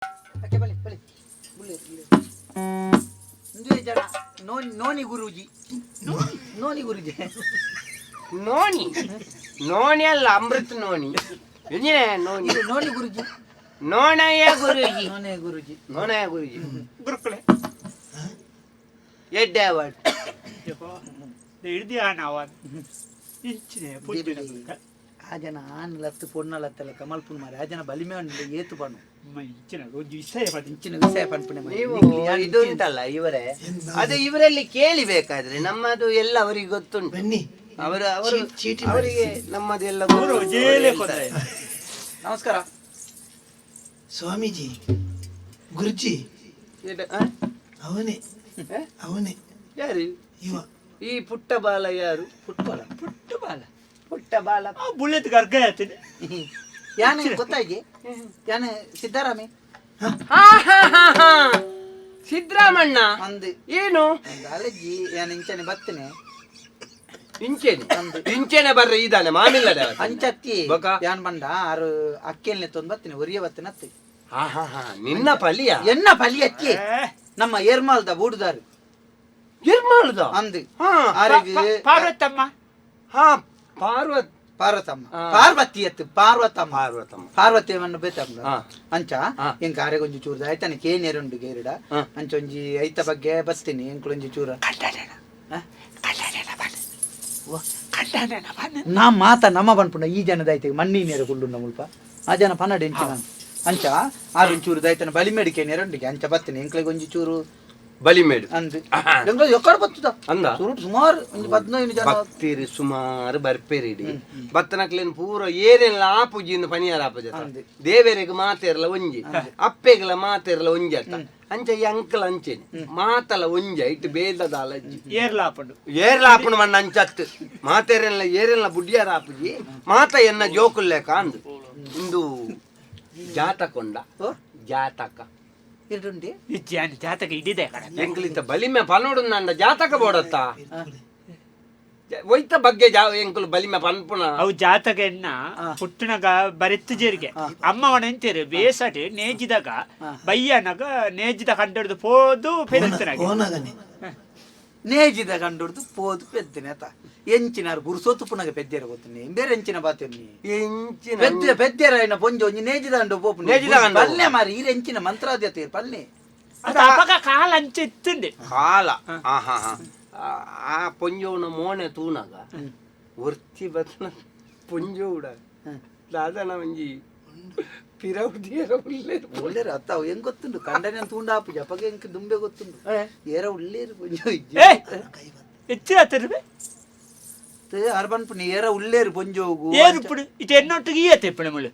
ಅಕ್ಕೆ ಬಲೆ ಬಲೆ ಬುಲ್ಲೆ ಬುಲ್ಲೆ ಇಂದುವೆ ಜನ noni noni Guruji, noni Guruji. Noni noni ಅಲ್ಲ, ಅಮೃತ ನೋನಿ. ಎಂಜಿನ ನೋನಿ? ಇದು ನೋನಿ ಗುರೂಜಿ. ನೋಣಯ್ಯ ಗುರೂಜಿ. ನೋನೆ ಗುರೂಜಿ. ನೋಣಯ್ಯ ಗುರೂಜಿ. ಗುರುಕುಲೆ. ಎಡ್ಡೆ ಅವಾರ್ಡ್. ಹಿಡ್ದಿ ನಾವು ಇಂಚಿನೆ ಪೂಜೆ. ಆ ಜನ ಆನ್ ಲತ್ತು ಪೊಣ್ಣ ಲತ್ತಲ್ಲ ಕಮಲ್ ಪುನ್ ಮಾರೆ. ಆ ಜನ ಬಲಿಮೆ ಉಂಡು ಏತು ಪಣ್ಣು. ಇಂಚಿನ ಒಂಜಿ ವಿಷಯ ಪಂಡಿ. ಇಂಚಿನ ವಿಷಯ ಪನ್ಪುಣೆ ಮಾರೆ. ನೀವು ನಿಕ್ಲು ಯಾನ್ ಇದು ಉಂಟಲ್ಲ ಇವರೇ, ಅದು ಇವರಲ್ಲಿ ಕೇಳಿ ಬೇಕಾದ್ರೆ. ನಮ್ಮದು ಎಲ್ಲ ಅವರಿಗೆ ಗೊತ್ತುಂಟು. ಬನ್ನಿ. ಅವರು ಅವರು ಚೀಟಿ ಅವರಿಗೆ ನಮ್ಮದೆಲ್ಲ ಊರು ಗೊತ್ತು. ಜೇಲೆ ಅವರು ಕೊಂದೆ. ಹೇಳ್ತಾರೆ. ನಮಸ್ಕಾರ. ಸ್ವಾಮೀಜಿ, ಗುರುಜಿ. ಆ? ಅವನೇ. ಹ? ಅವನೇ. ಯಾರು? ಇವ. ಈ ಪುಟ್ಟ ಬಾಲ ಯಾರು? ಫುಟ್ಬಾಲ್. ಪುಟ್ಟ ಬಾಲ. ಪುಟ್ಟ ಬಾಲ. ಆ ಬುಲೆಟ್ ಗರ್ಗ ಆಯ್ತದೆ. ಯಾನೆ ಗೊತ್ತಾಗಿ ಯಾನೆ ಸಿದ್ದರಾಮಿ. ಹಾ ಹಾ ಹಾ ಹಾ, ಸಿದ್ದರಾಮಣ್ಣ. ಅಂದು. ಏನು? ಒಂದು ಅಲಜ್ಜಿ, ಯಾನ್ ಇಂಚನೆ ಬತ್ತನೆ. ಇಂಚೇನೆ ಇಂಚೇನೆ ಬರ್ರೆ ಇದ್ದಾನೆ ಮಾಮಿಲ್ಲದ. ಅಂಚತ್ತಿ. ಬೊಕ? ಯಾನ್ ಬಂಡ ಆರು ಅಕ್ಕೆಲ್ನೆ ತೊಂದ್ ಬತ್ತನೆ, ಒರಿಯ ಬತ್ತನೆ ಅತ್ತಿ. ಹಾ ಹಾ ಹಾ, ನಿನ್ನ ಪಲಿಯ? ಎನ್ನ ಪಲಿ ಅಕ್ಕಿ, ನಮ್ಮ ಏರ್ಮಾಲ್ದ ಬೂಡುದಾರು. ನಿರ್ಮಾಣದ. ಅಂದು. ಹಾ. ಆರಿಗೆ. ಪಾರ್ವತಮ್ಮ. ಹಾ, ಪಾರ್ವತ್. ಪಾರ್ವತಮ್ಮ. ಆ. ಪಾರ್ವತಿ ಅತ್ತು, ಪಾರ್ವತಮ್ಮ. ಪಾರ್ವತಮ್ಮ. ಪಾರ್ವತಿ ಅನ್ನು ಬೇತಮ್ಮ. ಆ. ಅಂಚ. ಆ. ಎಂಕ ಆರೆಗೊಂಜಿ ಚೂರ್ದ ಆಯ್ತಾನೆ ಕೇನೇರುಂಡು ಗೇರಿಡ. ಆ. ಅಂಚ ಒಂಜಿ ಐತ ಬಗ್ಗೆ ಬಸ್ತೀನಿ, ಎಂಕುಲೊಂಜಿ ಚೂರ. ಆ? ನಾ ಮಾತ ನಮ್ಮ ಪನ್ಪುಂಡ ಈ ಜನದ ಐತೆ ಮಣ್ಣಿ ನೇರ ಕುಳ್ಳುಂಡ ಮುಲ್ಪ. ಆ ಜನ ಪನ್ನಡ ಎಂಚಿನ ಅಂಚ ಆರು ಚೂರು ದೈತನ ಬಲಿಮೇಡಿಕೆ ನೇರುಂಡಿಗೆ. ಅಂಚ ಬತ್ತೀನಿ, ಎಂಕ್ಲೆಗ್ ಒಂಜಿ ಚೂರು. ಬಲಿಮೇಡು. ಅಂದು. ಆಹಾ. ಎಂಕ್ಲ ಎಕ್ಕಡ ಬತ್ತುದ. ಅಂದ. ಸುರುಟ್ ಸುಮಾರು ಒಂಜಿ 15 ಜನ. ಭಕ್ತಿರು ಸುಮಾರು ಬರ್ಪೇರಿಡಿ ಬತ್ತನಕ್ಲೇನ್ ಪೂರ ಏರೆಲ್ಲ ಆಪುಜಿ ಪನಿಯಾರ ಆಪುಜ. ಅಂದ್. ದೇವರಿಗೆ ಮಾತೆರ್ಲ ಒಂಜಿ, ಅಪ್ಪೆಗ್ಲ ಮಾತೆರ್ಲ ಒಂಜಿ ಅತ್ತ. ಅಂಚ ಈ ಅಂಕಲ್ ಅಂಚೆನೆ ಮಾತಲ ಒಂಜ ಇಟ್ಟು ಬೇದದ ಅಲಜ್ಜಿ. ಏರ್ಲಾಪಂಡು. ಏರ್ಲ ಆಪುಣ ಮಣ್ಣ ಅಂಚತ್ತು ಮಾತೆರೆಲ್ಲ ಏರೆಲ್ಲ ಬುಡ್ಡಿಯಾರ ಆಪುಜಿ ಮಾತ ಎನ್ನ ಜೋಕುಲ್ಲೇಕ ಅಂದು. ಇಂದು ಜಾತಕೊಂಡ. ಓ? ಜಾತಕ. ಇರುಂಡಿ. ಇಜ್ಜಿ ಜಾತಕ ಇಡಿದೆ ಕಣ. ಎಂಕ್ಲಿತ್ತ ಬಲಿಮೆ ಪನೋಡು ನಂಡ ಜಾತಕ ಬೋಡತ್ತ ಒಯ್ತ ಬಗ್ಗೆ ಜಾ ಎಂಕುಲು ಬಲಿಮೆ ಪನ್ಪುಣ. ಅವು ಜಾತಕ ಎನ್ನ ಆ. ಪುಟ್ಟಣಗ ಬರೆತ್ತು ಜೇರಿಗೆ ಆ. ಅಮ್ಮವನ ಎಂತೇರು ಬೇಸಟೆ ನೇಜಿದಾಗ ಆ. ಬಯ್ಯನಗ ನೇಜಿದ ಕಂಡಿಡ್ದು ಪೋದು ಪೆರುತ್ತನಾಗ. ಓನಾಗನೆ. ನೇಜಿದ ಕಂಡುಡ್ದು ಪೋದು ಪೆದ್ದನೆ ಆತ. ಎಂಚಿನಾರು ಗುರುಸೋತು ಪುನಗ ಪೆದ್ದೇರ ಗೊತ್ತನೆ ಬೇರೆ ಎಂಚಿನ ಬಾತೆರ್ನಿ. ಎಂಚಿನ? ಪೆದ್ದೆ ಪೆದ್ದೇರ ಐನ ಪೊಂಜೊ ಒಂಜಿ ನೇಜಿದ ಅಂಡು ಪೋಪು. ನೇಜಿದ ಅಂಡು. ಪಲ್ಲೆ ಮಾರಿ ಈರ್ ಎಂಚಿನ ಮಂತ್ರಾದ್ಯತೆ ಪಲ್ಲೆ. ಅದು ಅಪಗ ಕಾಲ ಅಂಚೆ ಇತ್ತುಂಡೆ. ಕಾಲ ಆಹಾ ಹಾ. ಆ ಪೊಂಜೋನ ಮೋಣೆ ತೂನಗ ಒರ್ತಿ ಬತ್ತನ ಪೊಂಜೋಡ ದಾದನ ಒಂಜಿ ಪಿರವುದಿಯರ ಉಲ್ಲೇರು. ಉಳ್ಳೇರು ಅತ್ತ ಅವು ಹೆಂಗ್ ಗೊತ್ತುಂಡು ಕಂಡನೆ ತೂಂಡ ಆಪುಜಿ ಅಪಗ ಎಂಕ್ ದುಂಬೆ ಗೊತ್ತುಂಡು ಏರ ಉಳ್ಳೇರು ಪೊಂಜೊ. ಏ, ಹೆಚ್ಚಿನ ತಿರುವೆ. ಅರ್ಬನ್ ಪುಣಿ ಏರ ಉಳ್ಳೇರು ಪೊಂಜೋಗು. ಏರುಪ್ಪುಡು ಇದು ಎನ್ನೊಟ್ಟಿಗೆ ಈಯತ್ತೆ ಇಪ್ಪಣ ಮುಳ್ಳು.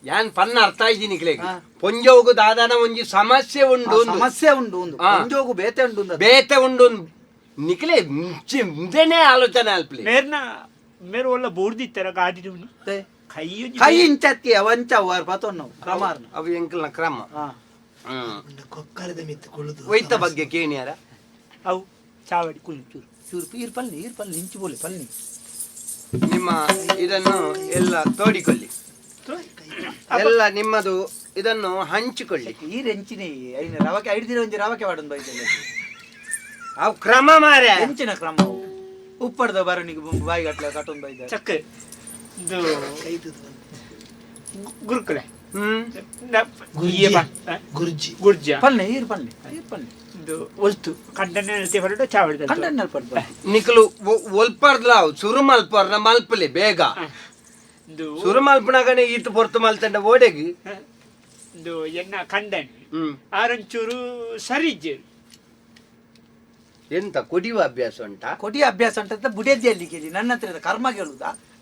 ಯಾನ್ ಪನ್ನ ಅರ್ಥ ಇದ್ದೀನಿ ಕ್ಲೇಗ್. ಆ. ಪೊಂಜೋಗು ದಾದನ ಒಂಜಿ ಸಮಸ್ಯೆ ಉಂಡು ಒಂದು. ಸಮಸ್ಯೆ ಉಂಡು ಒಂದು. ಆ. ಪೊಂಜೋಗು ಬೇತೆ ಉಂಡು ಒಂದು. ಬೇತೆ ಉಂಡು ಒಂದು. ನಿಕ್ಲೆ ಇಂಚೆನೇ ಆಲೋಚನೆ ಅಲ್ಪ್ಲೆ. ಮೇರ್ನ ಮೇರು ಒಲ್ಲ ಬೋರ್ದಿತ್ತರ ಗಾಡಿ ಕೈ. ಕೈ ಇಂಚತ್ತಿ ಅವಂಚ ಅವಾರ್ ಪತೊನ್ನು ಕ್ರಮಾರ್ನ. ಅವು ಎಂಕಲ್ನ ಕ್ರಮ. ಆ. ಹ್ಮ್. ಕೊಕ್ಕರದ ಮಿತ್ತು ಕುಳ್ಳುದು. ಒಯ್ತ ಬಗ್ಗೆ ಕೇಣಿಯಾರ. ಅವು ಚಾವಡಿ. ಕುಲ್ ಚೂರು ಚೂರು ಈರ್ ಪಲ್ನಿ ಈರ್ ಪಲ್ನಿ ಇಂಚು ಬೋಲೆ ಪಲ್ನಿ. ನಿಮ್ಮ ಇದನ್ನು ಎಲ್ಲ ತೋಡಿಕೊಳ್ಳಿ, ಎಲ್ಲ ನಿಮ್ಮದು ಇದನ್ನು ಹಂಚಿಕೊಳ್ಳಿ. ಈರ್ ಎಂಚಿನ ಐನ ರವಕೆ ಐಡ್ದಿರ ಒಂಜಿ ರವಕೆ ವಾಡೊಂದು ಬೈದಲ್ಲ. ಅವು ಕ್ರಮ ಮಾರೆ. ಎಂಚಿನ ಕ್ರಮ ಅವು? ಉಪ್ಪಡ್ದ ಬರಣಿಗೆ ಬಾಯಿ ಗಟ್ಲೆ ಕಟ್ಟೊಂದು ಬೈದ. ಚಕ್ ಇದು. ಕೈ ತುದು ಬಂತು. ಗುರುಕುಲೆ. ಹ್ಮ್. ಗುರ್ಜಿ. ಬಾ. ಗುರ್ಜಿ. ಗುರ್ಜ. ಪಲ್ನೆ ಈರ್ ಪಲ್ನೆ ಈರ್ ಪಲ್ನೆ. ಇದು ಒಲ್ತು ಕಂಡನೆ ಹೊರಟು ಚಾವಡಿ. ಕಂಡನ್ ಪಡ್ಬ. ನಿಕಲು ಒಲ್ಪರ್ದ್ಲ ಸುರು ಮಲ್ಪರ್ನ ಮಲ್ಪಲಿ ಬೇಗ. ಇದು ಸುರು ಮಲ್ಪನಾಗನೆ ಈತ ಪೊರ್ತು ಮಲ್ತಂಡ ಓಡೆಗಿ. ಇದು ಎನ್ನ ಕಂಡನೆ. ಹ್ಮ್. ಆರಂಚೂರು ಸರಿಜ್. ಎಂತ ಕುಡಿಯುವ ಅಭ್ಯಾಸ ಉಂಟಾ? ಕೊಡಿ ಅಭ್ಯಾಸ ಉಂಟಂತ ಬುಡೇದಿಯಲ್ಲಿ ಕೇಳಿ ನನ್ನ ಹತ್ರ ಕರ್ಮ ಕೇಳುದಾ?